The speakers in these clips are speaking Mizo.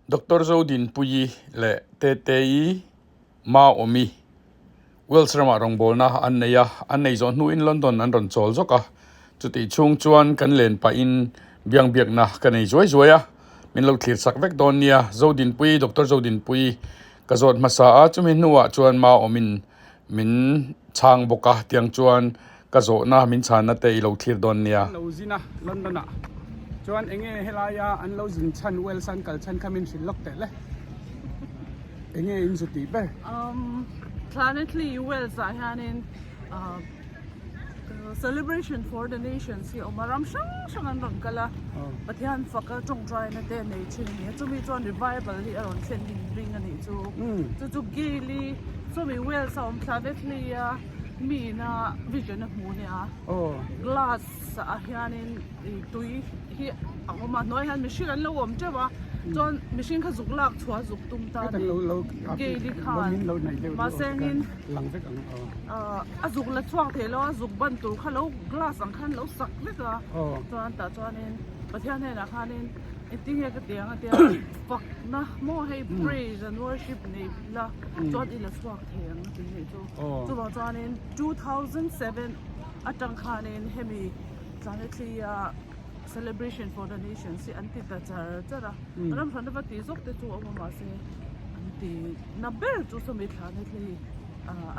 Doctor Zodinpuii leh Teteii Maawmi Wales ramah rawngbawlna an nei a, an nei zawh hnuin London an rawn chawl zawk a. Chutih chhung chuan kan len pahin biangbiakna ka nei zuai zuai a, min lo thlir chak vek dawn nia. Zodinpuii, Doctor Zodinpuii ka zawt hmasa a, chumi hnuah chuan Maawmin min chhang bawk a, tiang chuan ka zawhna min chhanna te i lo thlir dawn nia. An lo zin a, London ah chuan enge helaia an lo zin chhan Wales an kal chhan kha min hrilh lawk teh le. Enge in zu tih ber? Um, Llanelli Wales ah hianin uh, celebration for the nations hi awm a, ram hrang hrang an rawn kal a, Pathian faka tawngtaina te nei thin a ni a, chumi chuan revival hi a rawn thlen in ring a nih chu. Chu chu Gail-i chumi Wales a awm Llanelli a mi ina vision a hmu nia, glass ah hianin tui hi a awm a, hnuaiah hian mihring an lo awm teuh a, chuan mihring kha zuk lak chhuah zuk tum ta a ni Gail-i khan mahse engin a zuk la chhuak thei lo a, zuk ban tur kha lo glass ang khan lo sak vek a, chuan tah chuanin Pathian hnenah khanin engtin nge ka ti ang a tia fakna maw hei praise and worship nei la chuan i la chhuak thei ang a ti nih chu, chuvang chuanin 2007 atang khanin hemi Tlanethlia celebration for the nations hi an ti ta char char a, ram hran va ti zawk te chu a awm a mahse an ti na ber chu sawmi Tlanethli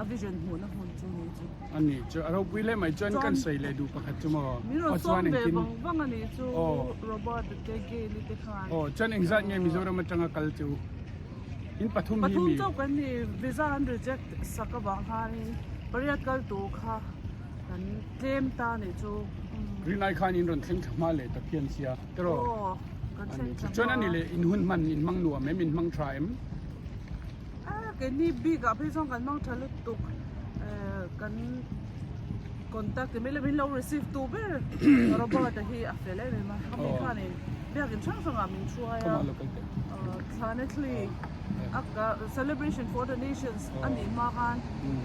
a vision hmuhna hmun chu ni chu. A ni chu a ropui leh mai chuan kan sawi leh duh pakhat chu maw? Min rawn sawm ve vang vang a nih chu Robert te Gail-i te khan. Aw chuan engzat nge Mizoram atanga kal chu in pathum hi mi? Pathum chauh kan ni visa an reject sak avang khanin pariat kal tur kha Kan tlem ta nih chu. Rinai khan in rawn thleng thla hma leh ta phian sia tiraw? Aw, kan thleng thla hma. Chuan ani leh in hun hman in hmang nuam em, in hmang tha em? A, keini bik ah phei chuan kan hmang tha lutuk. Kan contact te mai min lo receive tu ber Robert-a hi a fel em em a. Khami khanin biakin hrang hrangah min hruai a. Thlanethlui a celebration for the nations a nih hma khan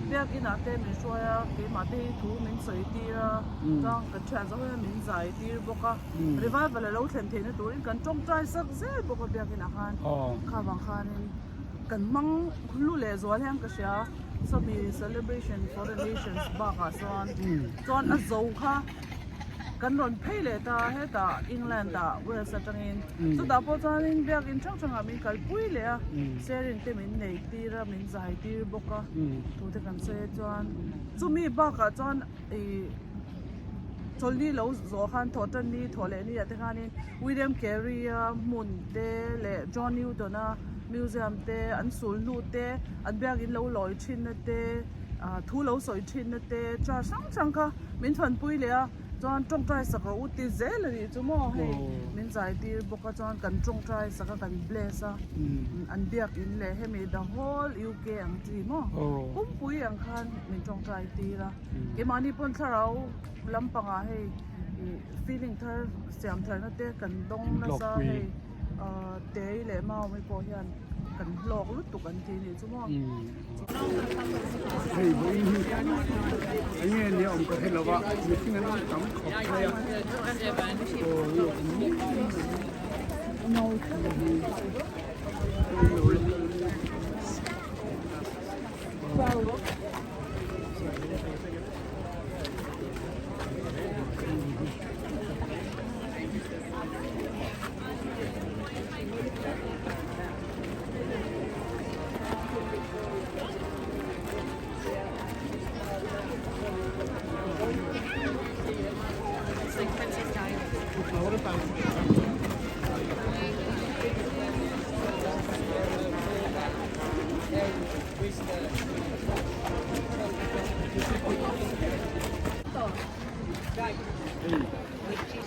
biakin ah te min hruai a keimah te hi thu min sawi tir a chuan ka thian zawk hian min zai tir bawk a revival a lo thlen theihna turin kan tawngtai sak zel bawk a biakin ah khan kha vang khanin kan hmang hlu leh zual hian ka hria sawmi celebration for the nations bakah chuan chuan a zo kha. Kan rawn phei leh ta hetah England ah Wales atangin chutah pawh chuanin biakin hrang hrangah min kalpui leh a sharing te min nei tir a min zai tir bawk a tute kan sawi a chuan chumi bakah chuan ih chawlhni lo zawh khan thawh tan ni thawh leh ni ah te khanin William Carey a hmun te leh John Newton a museum te an sul hnu te an biakin lo lawi thin na te ah thu lo sawi thin na te church hrang hrang kha. Min thawnpui leh a, chuan tawngtai sak rawh u ti zel a nih chu maw hei min zai tir bawk a chuan kan tawngtai sak a kan bless a an biak in leh hemi the whole UK ang chi maw pumpui ang khan min tawngtai tir a keimahni pawn thlarau lampangah hei ih feeling thar siam tharna te kan dawng nasa hei. Tei leh Maumi pawh hian kan hlawk lutuk an ti nih chu maw. Hei vawiin hi eng nge nia awm ka hre lo a, mihring an awm tam khawp mai a. Aw hei a awm mek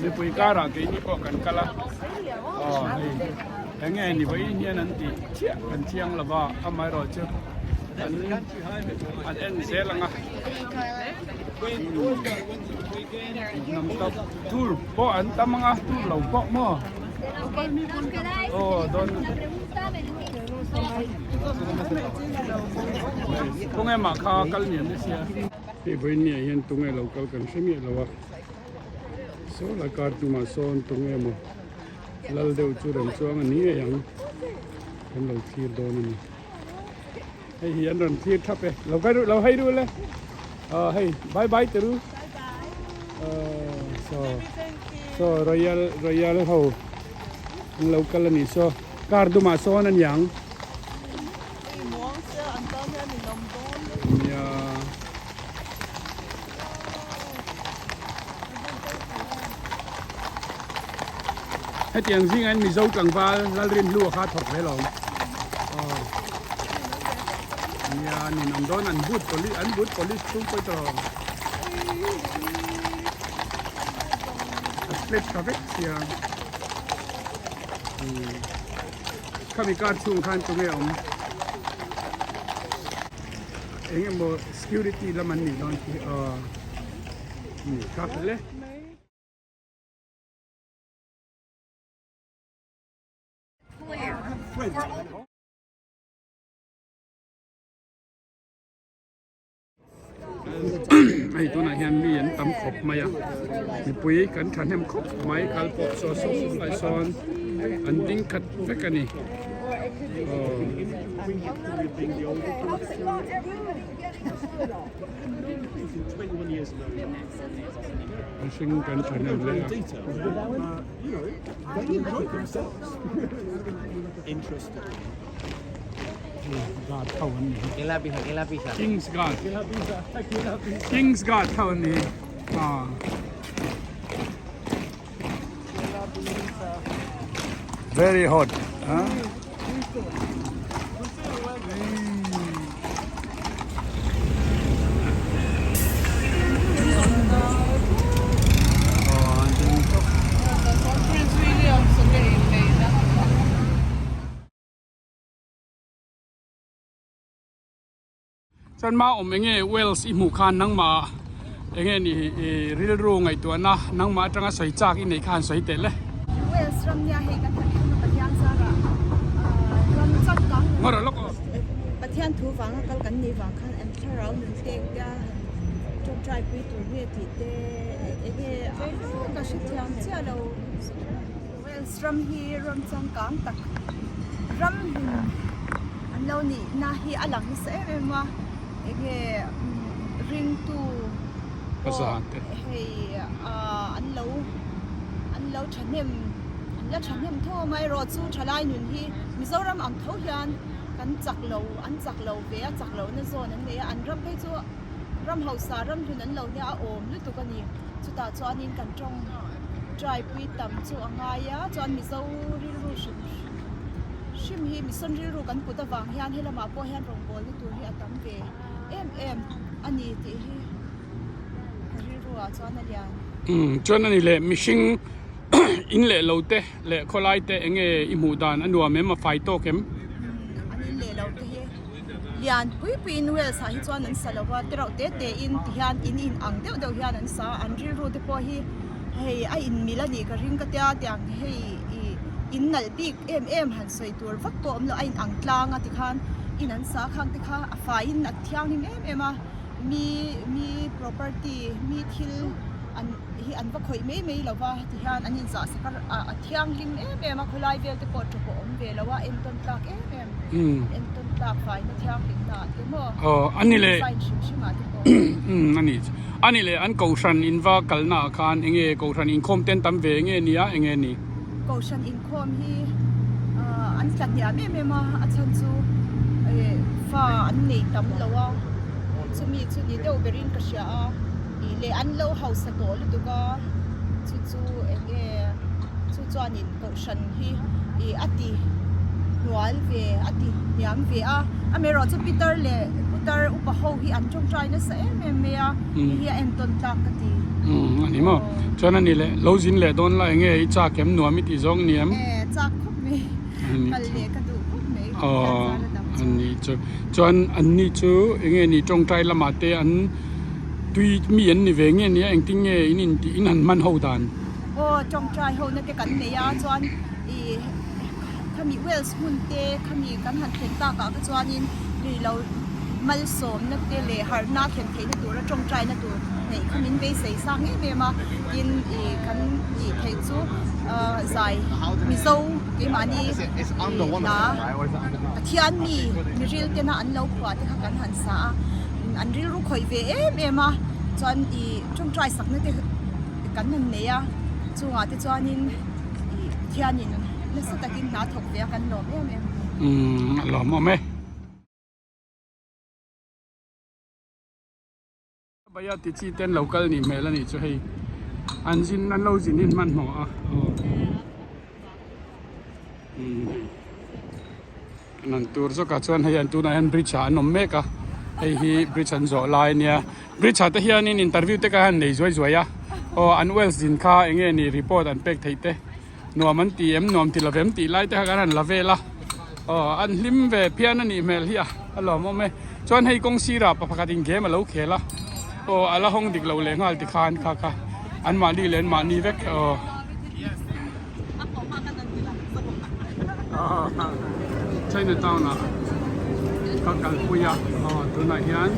Mipui karah keini pawh kan kal a, aw hei eng nge ni vawiin hian an tih chiah kan chiang lo va, amaherawhchu an an en zel ang a, hnam tawp tur pawh an tam ang a, tur lo pawh maw aw dawn khawnge mah kha kal nian ni sia. Hei vawiin ni ah hian tunge lo kal kan hre miah lo a. Saw lai kar tumah sawn tunge maw lal deuh chu rawn chuang a ni ngei ang. Kan lo thlir dawn a ni. Hei hi an rawn thlir thap e. Lo kai ru, lo hei ru le. Aw hei, bye bye te ru. Aw so so royal royal ho an lo kal a ni saw car dumah sawn a niang. Nia. Hetiang zingah hian Mizo tlangval Lalrinhlua kha a thawk ve lo. Aw. Nia ninawm dawn an boot police an boot police chhung pawh tawh. A split tha vek sia. Hmm. Khami kar chhung khan tunge awm. Eng emaw security lam an nih dawn khi aw. Ni kha le. Hei tunah hian mi an tam khawp mai a mipui kan thahnem khawp mai kal pawh saw saw lai sawn an ding khat vek a ni aw. Mihring kan thahnem hle a. Guard ho an ni hi. King's Guard. King's Guard ho an ni hi. Ah. Very hot. Huh? Chuan ma awm enge Wales i hmuh khan nangmah enge ni i rilru ngaihtuahna nangmah atanga sawi chak i neih kha han sawi teh le. Wales ram nia hei kan han thlen a Pathian zarah ram chak kang Ngawrh lawk aw. Pathian thu vanga kal kan nih vang khan an thlarau nun te engtia han tawngtai pui tur nge tih te enge a ka hrethiam chiah lo. Wales ram hi ram changkang tak ram hlun an lo nihna hi a lang nasa em em a enge ringtu pawh hei ah an lo an lo thahnem an la thahnem tho a amaherawh chu thalai nun hi Mizoram ang tho hian kan chak lo an chak lo ve a chak lohna zawn an nei a an ram phei chu ram hausa ram hlun an lo nia a awm lutuk a ni chutah chuanin kan tawng try pui tam chu a ngai a chuan mizo rilru hrim hrim hi mison rilru kan put avang hian helamah pawh hian rawngbawlna tur hi a tam ve em em a ni tih hi ka rilru ah chuan a lian. Umm chuan a ni leh mihring in leh lo te leh khawlai te eng nge i hmuh dan a nuam em a fai tawk em? Umm an in leh lo te hi lian pui pui in Wales ah hi chuan an sa lo va te reuh te te in ti hian in in ang deuh deuh hian an sa a an rilru te pawh hi hei a in mil a nih ka ring ka tia tiang hei ih in nalh bik em em han sawi tur vak pawh a awm lo a in ang tlang a tikhan in an sa khang te kha a faiin a thianghlim em em a mi mi property mi thil an hi an va khawih mai mai lo va ti hian an inzah sak a a thianghlim em em a khawlai vel te pawh tawp a awm ve lo a entawn tlak em em entawn tlak faina thianghlim na ah te maw aw ani leh design hrim hrim ah te pawh umm ani ani leh an kohhran in va kalna ah khan enge kohhran inkhawm te an tam ve enge nia enge ni kohhran inkhawm hi ah an tla hniam em em a a chhan chu eh fa an nei tam lo a chumi chu ni deuh berin ka hria a. Tih leh an lo hausa tawh lutuk a, chu chu eng nge chu chuanin kohhran hi ih a ti hnual ve a ti hniam ve a, amaherawh chu Peter leh Putar upa ho hi an tawngtai nasa em em mai a, hei hi a entawn tlak ka ti. Umm a ni maw? Chuan a ni leh lo zin leh dawn la eng nge i chak em nuam i tih zawng ni em? E chak khawp mai, kal leh ka duh khawp mai, Pathian zara dam chu. Aw a ni chu, chuan an ni chu eng nge ni tawngtai lamah te an Tui mi an ni ve nge nia engtin nge in in tih in han hman ho dan? Aw tawngtai ho na te kan nei a chuan ih khami Wales hmun te khami kan han thlen tak ah kha chuanin ri lo malsawmna te leh harhna thlen theihna tura tawngtai na tur neih kha min beisei sang em em a tin ih kan tih theih chu ah zai Mizo. keimahni hla Pathian mi miril tena an lo phuah te kha kan han sa a, an rilru khawih ve em em a, chuan ih tawngtai sakna te kan han nei a, chungah te chuanin ih Pathianin nasa takin hna thawk ve a kan lawm em em. Umm a lawmawm e. Baia ti chi ten lo kal nih hmel a nih chu hei an zin an lo zin in hmanhmawh a aw umm hei an han tur zawk ah chuan hei an tunah hian bridge ah an awm mek a hei hi bridge an zawh lai a nia bridge ah te hianin interview te kha an nei zuai zuai a aw an Wales zin kha eng nge ni report an pek theih te nuam an ti em nuam ti lo vem tih lai te kha kan han la vel a aw an hlim ve phian a nih hmel hi a a lawmawm e chuan hei kawng sirah pa pakhat in game a lo khel a aw a la hawng dik lo leh nghal ti khan kha kha an mahni leh an mahni vek aw China town ah ka kalpui a aw tunah hian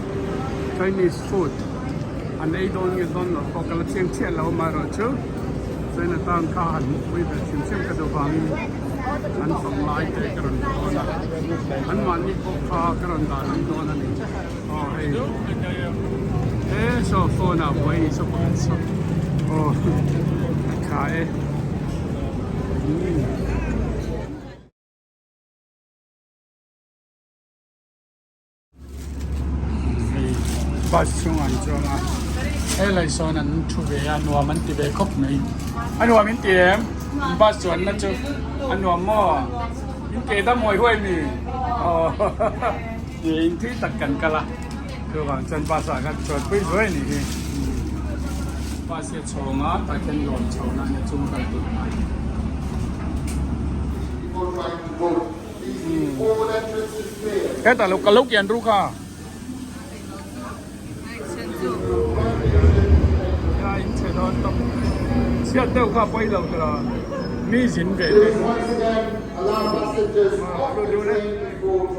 Chinese food an ei dawn nge dawn lo pawh ka la chiang chiah lo amaherawhchu China town kha han hmuhpui ve hrim hrim ka duh vangin an fang lai te ka rawn dawn a an mahni pawh kha ka rawn dah lang dawn a ni aw hei he saw phone ah buai ni saw pakhat saw aw a tha e. Hei bus chhungah an chuang a helai sawn an thu ve a nuam an ti ve khawp mai a nuam in ti em bus chuanna chu a nuam maw in ke dam huai huai mi aw in thui tak kan kal a chuvang chuan bus ah khan chuan pui zuai a nih hi bus hi a chhawng a tah khian lawm chho na a nia chung kal tur. Hetah lo ka lo kian ru kha. Ya in chhe dawn tawp. Chhiat deuh kha pawi lo tura mi zin ve te.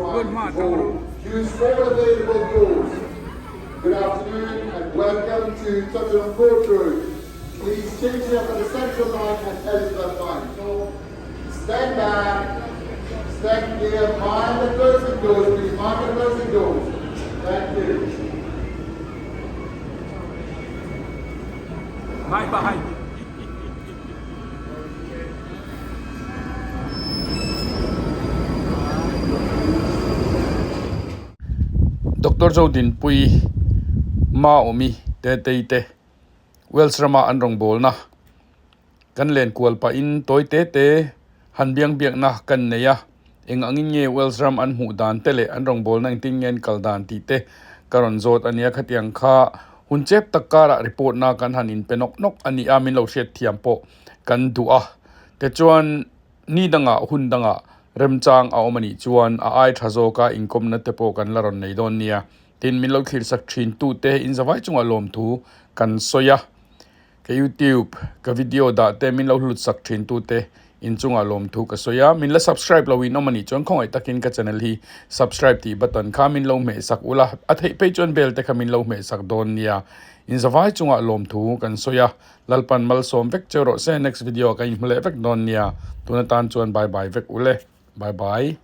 Lut hma tang ru. Good afternoon and welcome to Tottenham Court Road. Please change here for the Central Line and Elizabeth Line. Stand back. Stand clear. Mind the closing doors, please. Mind the closing doors. Thank you. Bye bye. Doctor Zodinpui Maawmi Tetei te Wales rama an rawngbawlna Kan len kual pahin tawi te te han biang biakna kan nei a, eng angin nge Wales ram an hmuh dan te leh an rawngbawlna engtin nge an kal dan tih te ka rawn zawt a nia. Khatiang kha hun chep tak karah report na kan han inpe nawk nawk a ni a, min lo hriat thiam pawh kan duh a. Tichuan ni dangah hun dangah remchang a awm a nih chuan a ai tha zawka inkawmna te pawh kan la rawn nei dawn nia. Tin, min lo thlirsak thin tute inzavai chungah lawmthu kan sawi a. Ka youtube ka video dah te min lo hlut sak thin tu te inchungah lawmthu ka sawi a, min la subscribe lo in awm a nih chuan khawngaih takin ka channel hi subscribe tih button kha min lo hmeh sak ula, a theih phei chuan bell te kha min lo hmeh sak dawn nia. Inzavai chungah lawmthu kan sawi a, Lalpan malsawm vek cheu rawh se, next video ah ka inhmu leh vek dawn nia, tun atan chuan bye bye vek ule, bye bye.